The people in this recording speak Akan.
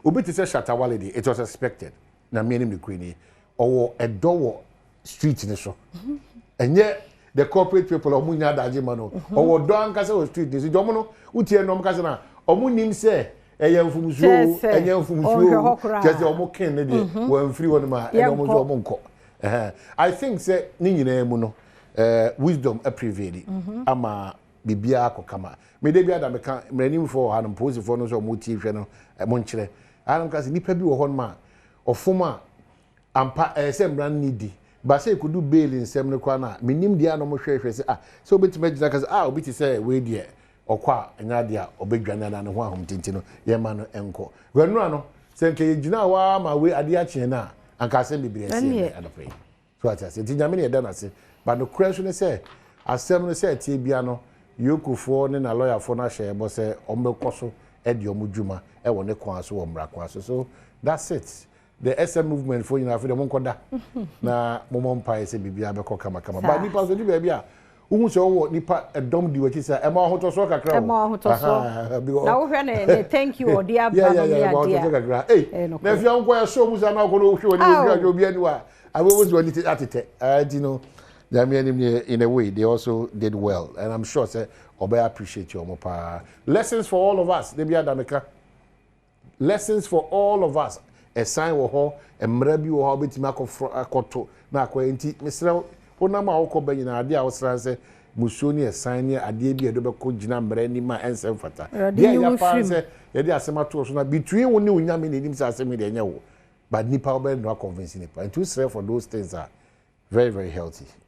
Obi te sɛ Shatta Wale deɛ, it was expected. Na mmea nim ne kure ni, ɔwɔ ɛdɔ wɔ street ne so. Ɛnyɛ the corporate people a ɔmo nya adagye ma no. Ɔwɔ dɔ ankasa wɔ street ne so. Nti ɔmo no, wotie no, ɔmo kasa na ɔmo nim sɛ ɛyɛ mfomsuo, ɛnyɛ mfomsuo, kyerɛ sɛ ɔmo ken ne deɛ wɔn mfiri hɔ nom a, ɛna ɔmo nso ɔmo nkɔ. I think sɛ ne nyinaa mu no, wisdom prevail ama biribiara akɔ kama. Mede bi ada meka mmeranimfoɔ wɔ ha no, mpolisifoɔ no nso a ɔmo tie hwɛ no, mo nkyerɛ anom ka sɛ nipa bi wɔ hɔ nom a ɔfom a ampa, ɛyɛ sɛ mmara no di ba sɛ ekodu bail nsɛm no koraa no a, menim deɛ a na ɔmo hwɛhwɛ sɛ, ah, sɛ obetumi agyina ka sɛ, ah, obi te sɛ wei deɛ, ɔkɔ a ɛnyɛ adeɛ a ɔbɛdwane anaa ne ho ahom tenten no, yɛma no nkɔ granura no. Sɛ nka yɛgyina hɔ ara ma wei adeɛ akyeɛ no a, anka asɛm bebree asi ɛnɛ anɔpɛ yi so ate ase. Nti Nyame ne yɛda no ase ba. Nokorɛ nso ne sɛ asɛm no sɛ ɛteɛ bia no, yokofoɔ ne na lɔyafoɔ no ahyɛ ɛbɔ sɛ ɔmbɛkɔ so ɛde ɔmo dwuma ɛwɔ ne kwan so, wɔ mmara kwan so. So that's it. The SM Movement foɔ nyinaa, afei deɛ monkɔda na mommɔ mpaeɛ sɛ biribiara bɛkɔ kamakama. Ba nipa nso di baabi a wohu sɛ wowɔ nipa ɛdɔm di w'akyi sɛ ɛma ahotɔsoɔ kakra o. Ɛma ahotɔsoɔ na wohwɛ ne thank you ɔde aba no ne adeɛ a kakra ei na afei ankɔ ɛsɔ mu sa na akɔ no wohwɛ w'ani, wohwɛ obi ani wa abɛwɔ sɛ w'ani atetɛ. Nti no, Nyame anim ne, in a way they also did well and I'm sure sɛ ɔbɛyɛ appreciate ɔmo paa. Lessons for all of us, de bi adameka, lessons for all of us. Ɛsan wɔ hɔ, mmerɛ bi wɔ hɔ a wobɛtumi akɔforo akɔto na akɔyɛ. Nti mesrɛ wonam a wokɔ ba nyinaa, adeɛ a wosra sɛ musuo ne ɛsan ne adeɛ bi a yɛde bɛkɔ gyina mmerɛ anim a ɛnsɛ mfata. Deɛ ɛyɛ paa sɛ yɛde asɛm ato so na between wo ne wo Nyame na enim sɛ asɛm yi deɛ ɛnyɛ wo, but nipa wobɛyɛ no convince nipa. Nti wosrɛ for those things are very, very healthy.